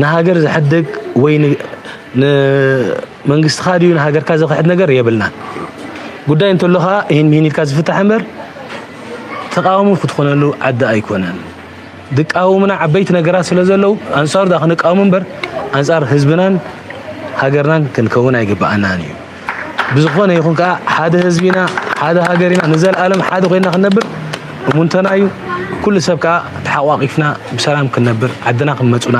ንሃገር ዘሕድግ ወይ ን- ንመንግስትኻ ድዩ ንሃገርካ ዘኽሕድ ነገር የብልናን። ጉዳይ እንተሎ ኸዓ ይህን ምሂን ኢልካ ዝፍታሕ እምበር ተቃውሞ ክትኾነሉ ዓዲ ኣይኮነን። ድቃወሙና ዓበይቲ ነገራት ስለ ዘለዉ ኣንጻሩ ዳ ክንቃወሙ እምበር ኣንጻር ህዝብናን ሃገርናን ክንከውን ኣይግብኣናን እዩ። ብዝኾነ ይኹን ከዓ ሓደ ህዝቢና ሓደ ሃገር ኢና ንዘለኣለም ሓደ ኮይና ክንነብር እሙንተና እዩ። ኩሉ ሰብ ከዓ ተሓቋቂፍና ብሰላም ክንነብር ዓድና ክመፁና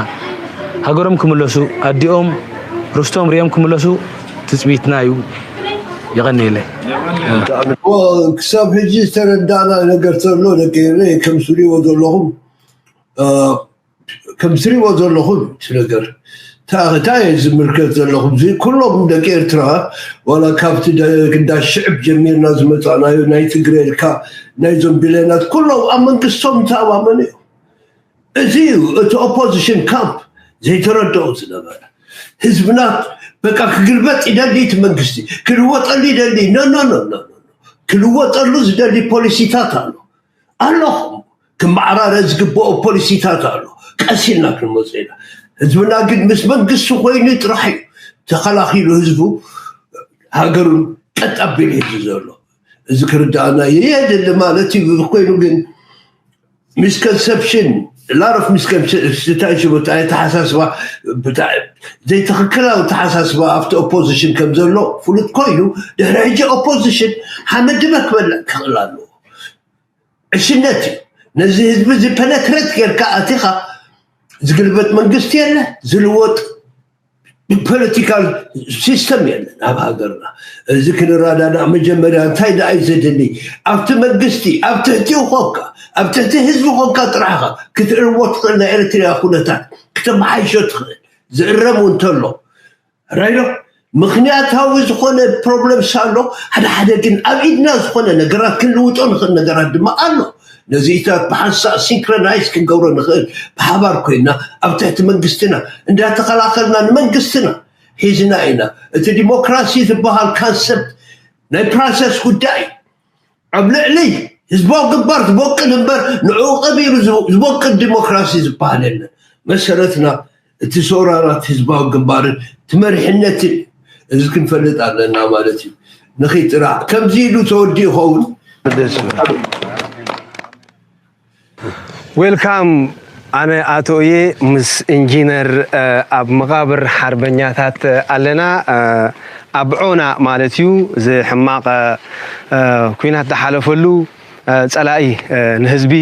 ሃገሮም ክምለሱ ኣዲኦም ርስቶም ሪኦም ክምለሱ ትፅቢትና እዩ። የቐንየለይ። ክሳብ ሕጂ ዝተረዳእና ነገር ተሎ ደቂ ኤረይ ከም ትሪእዎ ዘለኹም ከም ትሪእዎ ዘለኹም እቲ ነገር እንታይ እየ ዝምልከት ዘለኹም ኩሎም ደቂ ኤርትራ ዋላ ካብቲ እንዳ ሽዕብ ጀሚርና ዝመፃእናዮ ናይ ትግረ ኢልካ ናይዞም ቢለናት ኩሎም ኣብ መንግስቶም ተኣማመኑ እዩ። እዚ እዩ እቲ ኦፖዚሽን ካምፕ ዘይተረድኦ ዝነበረ ህዝብና በቃ ክግልበጥ ይደሊ እቲ መንግስቲ ክልወጠሉ ይደሊ ኖ ኖ ኖ ኖ ክልወጠሉ ዝደሊ ፖሊሲታት ኣሎ ኣለኹም ክመዓራረ ዝግብኦ ፖሊሲታት ኣሎ ቀስ ኢልና ክንመፁ ኢና ህዝብና ግን ምስ መንግስቲ ኮይኑ ጥራሕ እዩ ተኸላኺሉ ህዝቡ ሃገሩን ቀጥ ኣቢሉ ሒዙ ዘሎ እዚ ክርዳእና የድሊ ማለት እዩ ኮይኑ ግን ሚስኮንሰፕሽን ላሮፍ ሚስኮንሰፕሽን ሽቦታ ተሓሳስባ ዘይትኽክላዊ ተሓሳስባ ኣብቲ ኦፖዚሽን ከም ዘሎ ፍሉጥ ኮይኑ ድሕሪ ሕጂ ኦፖዚሽን ሓመድ ድመ ክበልዕ ክኽእል ኣለዎ ዕሽነት እዩ ነዚ ህዝቢ እዚ ፐነትሬት ጌርካ ኣቲኻ ዝግልበጥ መንግስቲ የለ ዝልወጥ ፖለቲካል ሲስተም የለን ኣብ ሃገርና እዚ ክንረዳዳእ መጀመርያ እንታይ ደኣ እዩ ዘድሊ ኣብቲ መንግስቲ ኣብ ትሕቲኡ ኮንካ ኣብ ትሕቲ ህዝቢ ኮንካ ጥራሕኻ ክትእርዎ ትኽእል ናይ ኤርትርያ ኩነታት ክተመሓይሾ ትኽእል ዝእረም እውን ተሎ ራይዶ ምኽንያታዊ ዝኾነ ፕሮብለም ኣሎ ሓደ ሓደ ግን ኣብ ኢድና ዝኾነ ነገራት ክንልውጦ ንኽእል ነገራት ድማ ኣሎ ነዚኢታት ብሓንሳእ ሲንክሮናይዝ ክንገብሮ ንኽእል ብሓባር ኮይና ኣብ ትሕቲ መንግስትና እንዳተኸላኸልና ንመንግስትና ሒዝና ኢና እቲ ዲሞክራሲ ዝበሃል ካንሰፕት ናይ ፕራሰስ ጉዳይ ኣብ ልዕሊ ህዝባዊ ግንባር ዝበቅል እምበር ንዕኡ ቀቢሩ ዝበቅል ዲሞክራሲ ዝበሃል የለን መሰረትና እቲ ሰውራራት ህዝባዊ ግንባርን ትመርሕነትን እዚ ክንፈልጥ ኣለና ማለት እዩ። ንኺ ጥራሕ ከምዚ ኢሉ ተወዲኡ ይኸውን። ዌልካም። ኣነ ኣቶ እየ ምስ ኢንጂነር ኣብ መቓብር ሓርበኛታት ኣለና። ኣብ ዖና ማለት እዩ። እዚ ሕማቕ ኩናት ዝሓለፈሉ፣ ጸላኢ ንህዝቢ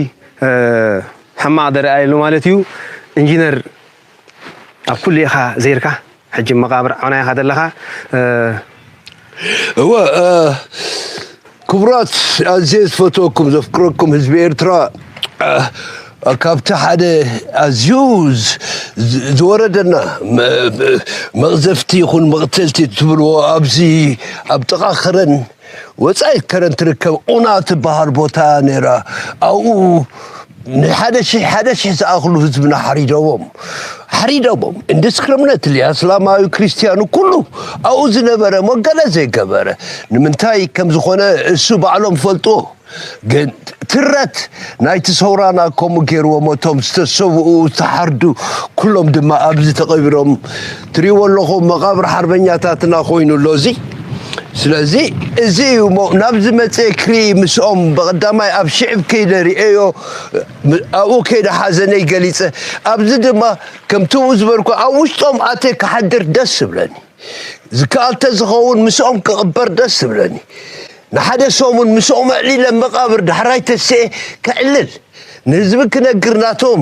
ሕማቕ ዝረኣየሉ ማለት እዩ። ኢንጂነር፣ ኣብ ኩሉ ኢኻ ዘይርካ፣ ሕጂ መቓብር ዖና ኢኻ ዘለኻ። እወ፣ ክቡራት፣ ኣዝየ ዝፈትወኩም ዘፍቅረኩም ህዝቢ ኤርትራ፣ ካብቲ ሓደ ኣዝዩ ዝወረደና መቕዘፍቲ ይኹን መቕተልቲ ትብልዎ ኣብዚ ኣብ ጥቓ ከረን ወፃኢ ከረን ትርከብ ኡና ትበሃል ቦታ ነይራ። ኣብኡ ንሓደ ሽሕ ሓደ ሽሕ ዝኣኽሉ ህዝብና ሓሪደዎም ሓሪደዎም። ኢንዲስክሪሚነትሊ ኣስላማዊ ክርስትያኑ ኩሉ ኣብኡ ዝነበረ ሞገለ ዘይገበረ ንምንታይ ከም ዝኾነ እሱ ባዕሎም ፈልጥዎ። ግን ትረት ናይቲ ሰውራና ከምኡ ገይርዎም፣ እቶም ዝተሰውኡ ዝተሓርዱ ኩሎም ድማ ኣብዚ ተቐቢሮም ትሪእዎ ኣለኹም። መቓብር ሓርበኛታትና ኮይኑ ኣሎ እዚ። ስለዚ እዚ እዩ እሞ ናብዚ መፅየ ክርኢ ምስኦም ብቐዳማይ ኣብ ሽዕብ ከይደ ርእየዮ፣ ኣብኡ ከይደ ሓዘነይ ገሊፀ። ኣብዚ ድማ ከምቲ ዝበልኩ ኣብ ውሽጦም ኣትየ ክሓድር ደስ ዝብለኒ። ዝከኣል ተዝኸውን ምስኦም ክቕበር ደስ ዝብለኒ። ንሓደ ሰሙን ምስኦም ኣዕሊለ መቓብር ዳሕራይ ተስኤ ከዕልል ንህዝቢ ክነግር ናቶም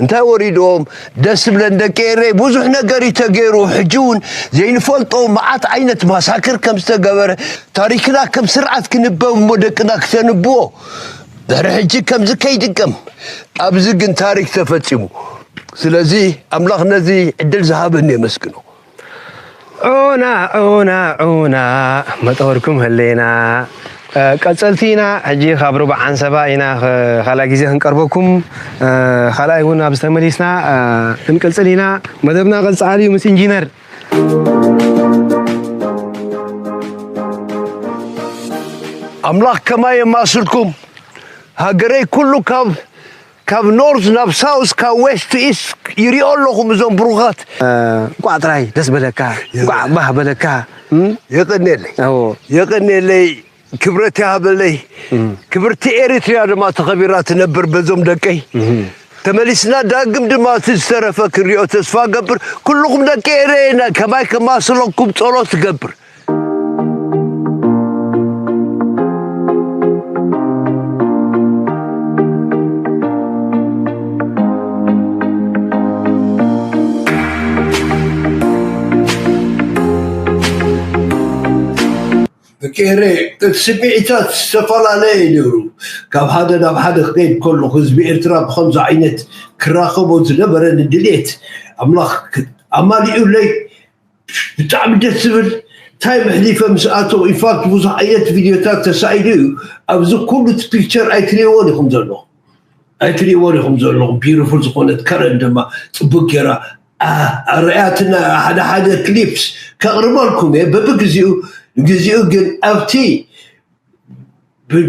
እንታይ ወሪድዎም ደስ ዝብለን። ደቂ ኤረይ ብዙሕ ነገር እዩ ተገይሩ። ሕጂ እውን ዘይንፈልጦ መዓት ዓይነት ማሳክር ከም ዝተገበረ ታሪክና ከም ስርዓት ክንበብ እሞ ደቅና ክተንብዎ ድሕሪ ሕጂ ከምዚ ከይድገም። ኣብዚ ግን ታሪክ ተፈጺሙ። ስለዚ ኣምላኽ ነዚ ዕድል ዝሃበኒ የመስግኖ። ዑና ዑና ዑና መጠወርኩም ህሌና ቀጸልቲ ኢና። ሕጂ ካብ ሩባ ዓንሰባ ኢና ካልኣይ ግዜ ክንቀርበኩም፣ ካልኣይ እውን ኣብዚ ተመሊስና ክንቅጽል ኢና። መደብና ቀጻሊ እዩ ምስ ኢንጂነር። ኣምላኽ ከማይ የማስልኩም። ሃገረይ ኩሉ ካብ ካብ ኖርዝ ናብ ሳውዝ ካብ ዌስት ቱ ኢስት ይሪኦ ኣለኹም እዞም ብሩኻት። እንቋዕ ጥራይ ደስ በለካ፣ እንቋዕ ባህ በለካ። የቐንየለይ፣ የቐንየለይ፣ ክብረት ይሃበለይ። ክብርቲ ኤሪትሪያ ድማ ተኸቢራ ትነብር በዞም ደቀይ። ተመሊስና ዳግም ድማ እቲ ዝተረፈ ክንሪኦ ተስፋ ገብር። ኩልኹም ደቂ ኤረይ ከማይ ከማስለኩም ጸሎት ትገብር። ደቂ ኤረይ እቲ ስምዒታት ዝተፈላለየ እዩ ነይሩ። ካብ ሓደ ናብ ሓደ ክኸይድ ከለኹ ህዝቢ ኤርትራ ብኸምዚ ዓይነት ክራኸቦ ዝነበረኒ ድሌት ኣምላኽ ኣማሊኡለይ። ብጣዕሚ ደስ ዝብል ታይም ኣሕሊፈ ምስ ኣተው ኢንፋክት ብዙሕ ዓይነት ቪድዮታት ተሳኢሉ እዩ። ኣብዚ ኩሉ እቲ ፒክቸር ኣይትሪእዎን ኢኹም ዘለኹም ኣይትሪእዎን ኢኹም ዘለኹም። ቢዩቲፉል ዝኾነት ከረን ድማ ፅቡቅ ገይራ ኣርኣያትና ሓደ ሓደ ክሊፕስ ከቕርበልኩም እየ በብግዚኡ። ግዚኡ ግን ኣብቲ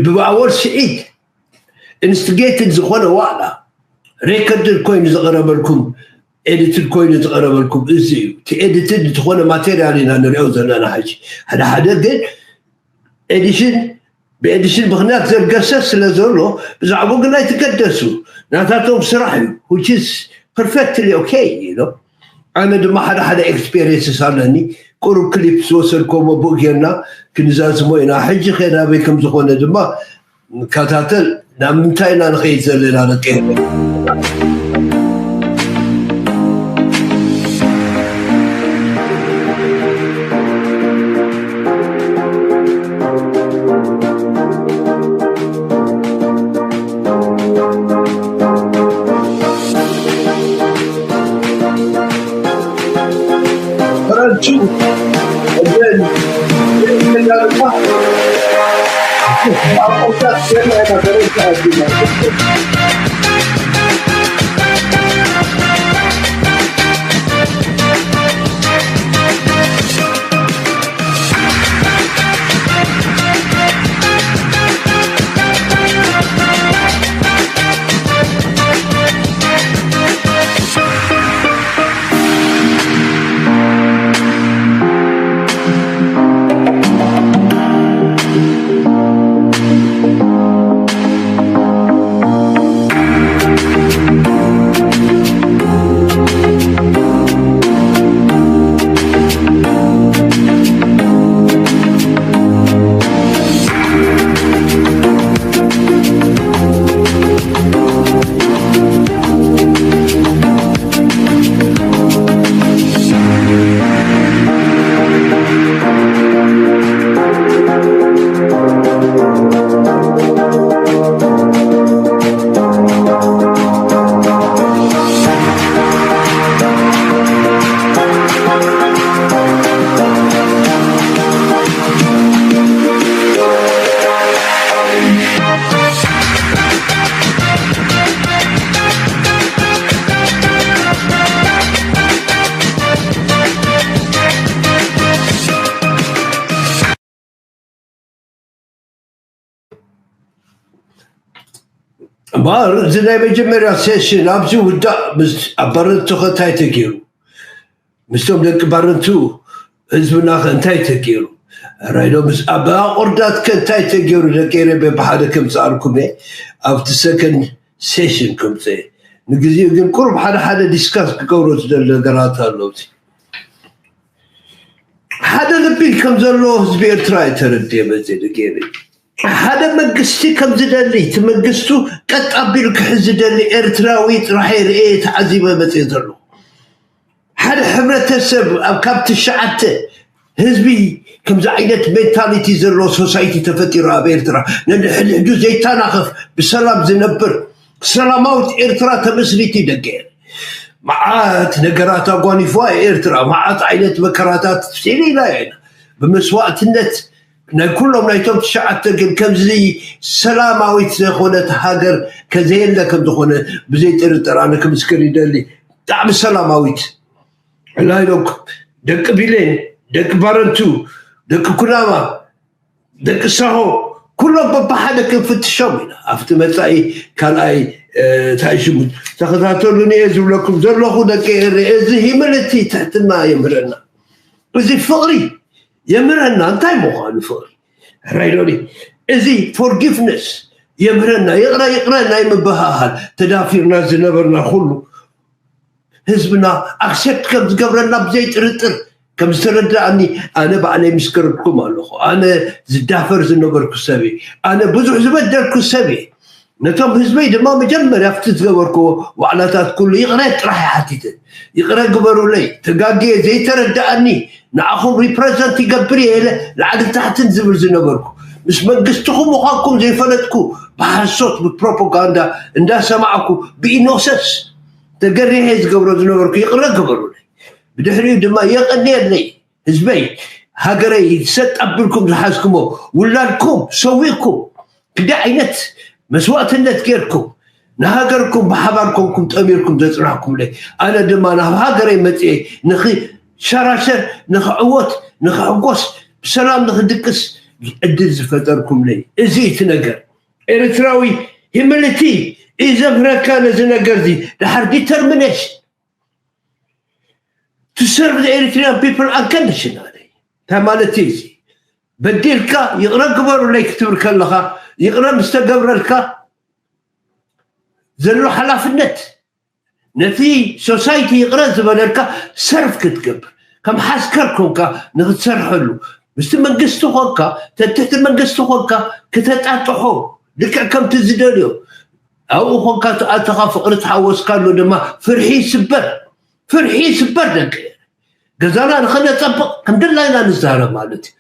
ብኣወል ስዒድ ኢንስቲጌትድ ዝኾነ ዋዕላ ሬከርድድ ኮይኑ ዝቐረበልኩም ኤዲትድ ኮይኑ ዝቐረበልኩም እዚ እዩ። እቲ ኤዲትድ ዝኾነ ማቴርያል ኢና ንሪኦ ዘለና ሕጂ። ሓደ ሓደ ግን ኤዲሽን ብኤዲሽን ምኽንያት ዘርገሰ ስለ ዘሎ ብዛዕባኡ ግን ኣይትገደሱ። ናታቶም ስራሕ እዩ። Which is perfectly okay you know። ኣነ ድማ ሓደ ሓደ ኤክስፔሪንስስ ኣለኒ። ቁሩብ ክሊፕ ዝወሰድኮሞ ብኡ ጌርና ክንዛዝሞ ኢና። ሕጂ ከ ናበይ ከም ዝኾነ ድማ ንከታተል ናብ ምንታይ ኢና ንኸይድ ዘለና ደቂ ኤረይ። እምበኣር እዚ ናይ መጀመርያ ሴሽን ኣብዚ ውዳእ ምስ ኣብ ባረንቱ ከ እንታይ ተገይሩ? ምስቶም ደቂ ባረንቱ ህዝብና ከ እንታይ ተገይሩ? ራይዶ ምስ ኣብ ኣቑርዳት ከ እንታይ ተገይሩ? ደቂ ኤረ በብሓደ ከምፅኣልኩም እየ ኣብቲ ሰከንድ ሴሽን ከምፅእ። ንግዜኡ ግን ቁሩብ ሓደ ሓደ ዲስካስ ክገብሮ ዝደሊ ነገራት ኣሎ። ሓደ ልቢ ከም ዘሎ ህዝቢ ኤርትራ እዩ ተረዲኤ መፅእ ደቂ ኤረ። ሓደ መንግስቲ ከም ዝደሊ እቲ መንግስቱ ቀጥ ኣቢሉ ክሕዝ ዝደሊ ኤርትራዊ ጥራሕ ርኤ ተዓዚበ መፅእ ዘሎ ሓደ ሕብረተሰብ ኣብ ካብ ትሽዓተ ህዝቢ ከምዚ ዓይነት ሜንታሊቲ ዘለዎ ሶሳይቲ ተፈጢሩ ኣብ ኤርትራ ነድሕድሕዱ ዘይተናኸፍ ብሰላም ዝነብር ሰላማዊት ኤርትራ ተመስሪቲ ደቂ ኤረ መዓት ነገራት ኣጓኒፍዋ ኤርትራ መዓት ዓይነት መከራታት ሲሊና ኢና ብመስዋእትነት ናይ ኩሎም ናይቶም ትሽዓተ ግን ከምዚ ሰላማዊት ዝኾነት ሃገር ከዘየለ ከም ዝኾነ ብዘይ ጥርጥር ኣነ ክምስክር ይደሊ። ብጣዕሚ ሰላማዊት ዕላይሎክ ደቂ ቢሌን ደቂ ባረንቱ ደቂ ኩናማ ደቂ ሳሆ ኩሎም በብሓደ ክንፍትሾም ኢና ኣብቲ መፃኢ ካልኣይ እንታይ ሽሙ ተኸታተሉኒ እየ ዝብለኩም ዘለኹ ደቂ ኤረ እዚ ሂምልቲ ትሕትና የምህረና እዚ ፍቕሪ የምህረና እንታይ ምዃኑ ፍቕሪ ራይዶኒ እዚ ፎርጊቭነስ የምህረና ይቕረ ይቕረ ናይ ምብሃሃል ተዳፊርና ዝነበርና ኩሉ ህዝብና ኣክሴፕት ከም ዝገብረና ብዘይ ጥርጥር ከም ዝተረዳእኒ ኣነ ባዕለይ ምስክርኩም ኣለኹ ኣነ ዝዳፈር ዝነበርኩ ሰብ ኣነ ብዙሕ ዝበደልኩ ሰብ ነቶም ህዝበይ ድማ መጀመርያ ኣብቲ ዝገበርክዎ ዋዕላታት ኩሉ ይቕረ ጥራሕ ይሓቲተ ይቕረ ግበሩለይ ተጋግየ ዘይተረዳእኒ ንዓኹም ሪፕረዘንት ይገብር እየ ኢለ ላዕልን ታሕትን ዝብል ዝነበርኩ ምስ መንግስትኹም ምዃንኩም ዘይፈለጥኩ ብሓሶት ብፕሮፓጋንዳ እንዳሰማዕኩ ብኢኖሰንስ ተገሪሐ ዝገብሮ ዝነበርኩ ይቕረ ግበሩለይ ብድሕሪኡ ድማ የቐንየለይ ህዝበይ ሃገረይ ሰጥ ኣቢልኩም ዝሓዝኩሞ ውላድኩም ሰዊእኩም ክንደይ ዓይነት መስዋእትነት ጌርኩም ንሃገርኩም ብሓባር ኮንኩም ጠሚርኩም ዘፅናሕኩምለይ ኣነ ድማ ናብ ሃገረይ መፅኤ ንኽሸራሸር ንኽዕወት ንኽሕጎስ ብሰላም ንኽድቅስ ዕድል ዝፈጠርኩምለይ እዚ እቲ ነገር ኤርትራዊ ሂምልቲ እዩ ዘምህረካ ነዚ ነገር እዚ ድሓር ዲተርሚኔሽን to serve the Eritrean people unconditionally እንታይ ማለት እዩ እዚ በዲልካ ይቕረ ግበሩለይ ክትብል ከለኻ ይቕረ ምስ ተገብረልካ ዘሎ ሓላፍነት ነቲ ሶሳይቲ ይቕረ ዝበለልካ ሰርፍ ክትገብር ከም ሓስከር ኮንካ ንክትሰርሐሉ ምስቲ መንግስቲ ኮንካ ተትሕቲ መንግስቲ ኮንካ ክተጣጥሖ ልክዕ ከምቲ ዝደልዮ ኣብኡ ኮንካ ትኣተኻ ፍቕሪ ትሓወስካሉ ድማ ፍርሒ ይስበር ፍርሒ ይስበር ደቂ ገዛና ንኸነፀብቕ ከም ድላይና ንዛረብ ማለት እዩ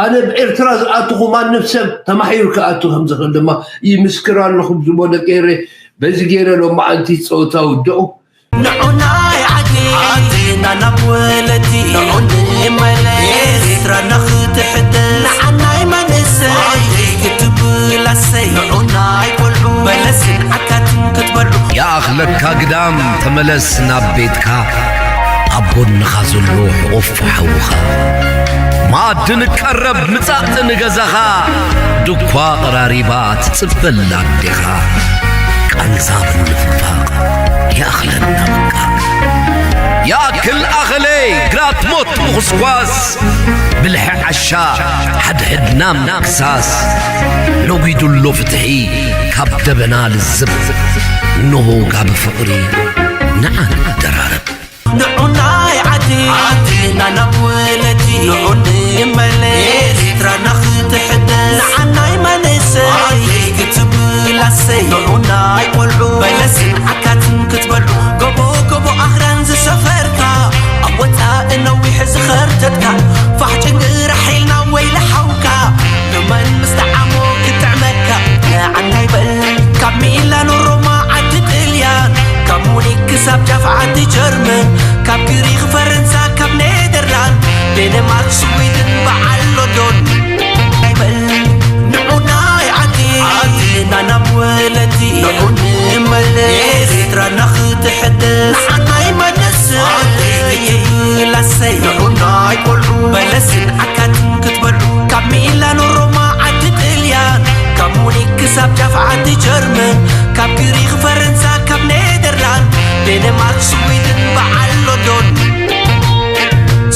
ኣነ ብኤርትራ ዝኣትኹ ማንም ሰብ ተማሒሩ ክኣቱ ከም ዝኽእል ድማ ይምስክር ኣለኹም ዝሞ ደቂ ኤረ በዚ ገይረ ሎማዓንቲ ፀወታ ውድቑ ንዑናይ ዓዲ ዓድና ናብ ወለዲ ንዑ ንመለስ ኤርትራና ክትሕደስ ንዓናይ መንእሰይ ክትብላሰይ ንዑናይ ቆልዑ በለስን ዓካትን ክትበልዑ ይኣኽለካ ግዳም ተመለስ ናብ ቤትካ ኣብ ጎንኻ ዘሎ ሕቑፍ ሓውኻ መኣዲ ንቀረብ ምጻእ ንገዛኻ ድኳ ቐራሪባ ትጽበላ ኣዴኻ ቃንዛ ብምፍንፋቕ ይኣኽለና በቃ ይኣክል ኣኸለይ ግራት ሞት ምኹስኳስ ብልሒ ዓሻ ሓድሕድና ምክሳስ ነጒዱሎ ፍትሒ ካብ ደበና ልዝብ እንሆ ጋቢ ፍቕሪ ንዓ ንደራረብ ንዑናይ ዓዲ ዓድና ናብ ወለዲ ንዑ ንመለስ ኤርትራና ክትሕደስ ንዓናይ መንእሰይ ክትብላሰይ ንዑናይ ቆልዑ በለስን ዓካትን ክትበልዑ ጎቦ ጎቦ ኣኽራን ዝሰፈርካ ኣብ ወፃኢ ነዊሕ ዝኸርተትካ ፋሕ ጭንግራሕ ኢልና ወይለ ሓውካ ንመን ምስ ጠዓሞ ክጥዕመካ ንዓናይ በል ካብ ሚላኖ ሮማ ዓዲ ጥልያን ካብ ሙኒክ ክሳብ ጃፍ ዓዲ ጀርመን ካብ ግሪክ ፈረንሳ ካብ ኔደርላንድ ዴንማርክ ስዊድን በዓል ስዊድን በዓል ሎንዶን፣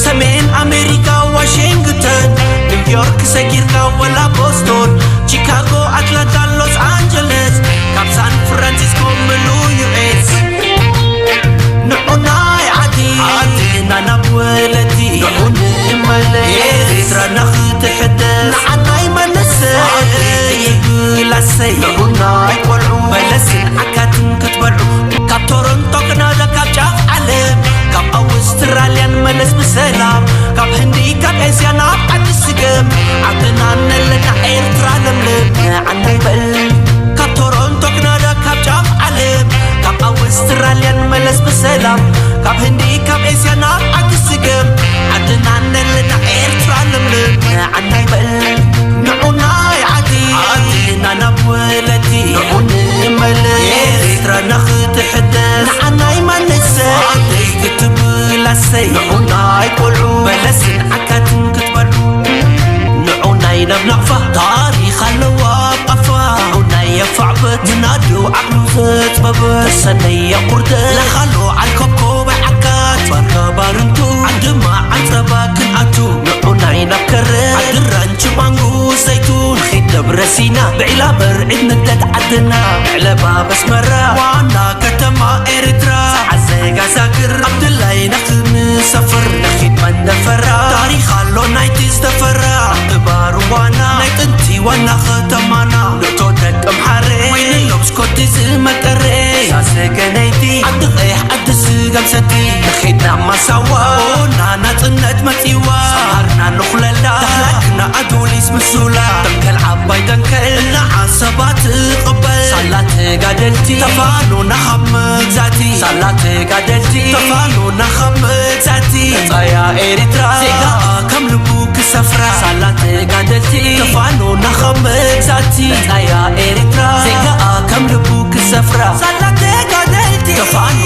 ሰሜን ኣሜሪካ ዋሽንግተን፣ ኒውዮርክ ሰጊርካ ወላ ቦስቶን፣ ቺካጎ፣ ኣትላንታ፣ ሎስ ኣንጀለስ፣ ካብ ሳን ፍራንሲስኮ ምሉ ዩ ኤስ። ንዑናይ ዓዲ ዓድና ናብ ወለዲ ንዑ ንመለስ። ኤርትራና ክትሕደስ ንዓናይ መንእሰይ ይብላሰይ። ንዑናይ ቆልዑ መለስን ዓካትን ክትበልዑ፣ ካብ ቶሮንቶ ክናዳ፣ ካብ ጫፍ ዓለም፣ ካብ ኣውስትራልያን መለስ ብሰላም፣ ካብ ህንዲ ካብ ኤስያ ናብ ዓዲ ስገም፣ ዓድና ነለና ኤርትራ ለምለም። ንዓናይ በል ካብ ቶሮንቶ ክናዳ፣ ካብ ጫፍ ዓለም፣ ካብ ኣውስትራልያን መለስ ብሰላም፣ ካብ ህንዲ ካብ ኤስያ ናብ ዓዲ ስገም፣ ዓድና ነለና ኤርትራ ለምለም። ንዓናይ በል ንዑናይ ዓዲ ዓድና ናብ ወለዲ ንዑ ንመለስ። ኤርትራና ክትሕደስ ንዓናይ መንእሰይ። ኣደይ ክትብል ኣሰይ። ንዑናይ ቆልዑ መለስን ዓካትን ክትበልዑ። ንዑናይ ናብ ናቕፋ ታሪኽ ኣለዋ ኣብ ቃፋ። ንዑናይ የፋዕበት ምናዱ ዓቕሉ ዘጽበበ። ተሰነየ ቁርደ ለኻሎ ዓል ኮብኮባይ ዓካት። ባርካ ባርንቱ ዓድማ ዓንጸባ ክንኣቱ። ንዑናይ ናብ ከረ ዓዲ ራንቺ ማንጉ ዘይቱን። ኺድ ደብረ ሲና ብዒላ በርዒድ ንግደት ዓድና። ዕለባ በስመራ ዋና ከተማ ኤርትራ። ጸዓት ዘጋዛግር ኣብ ድላይና ክንሰፍር። ንኺድ መንደፈራ ታሪኽ ኣሎ ናይቲ ዝተፈራ። ዓዲ ባርዋና ናይ ጥንቲ ዋና ከተማና። ንእቶ ደቂ ኣምሓረ ወይኒ ሎብስኮቲ ዝመቀረ። ሳሰገነይቲ ዓዲ ቀይሕ ዓዲ ስጋም ሰቲ። ንኺድ ናብ ማሳዋ ኦና ናጽነት መጺዋ። ሰምሃርና ንኹለላ ዳህላክና ኣዱሊስ ምሱላ። ደንከል ዓባይ ደንከል ንዓሰባ ትቕበል። ሳላ ተጋደልቲ ተፋኖና ካብ መግዛእቲ። ሳላ ተጋደልቲ ተፋኖና ካብ መግዛእቲ። መጻያ ኤርትራ ዜጋኣ ከም ልቡ ክሰፍራ። ሳላ ተጋደልቲ ተፋኖና ካብ መግዛእቲ። መጻያ ኤርትራ ዜጋኣ ከም ልቡ ክሰፍራ። ሳላ ተጋደልቲ ተፋኖ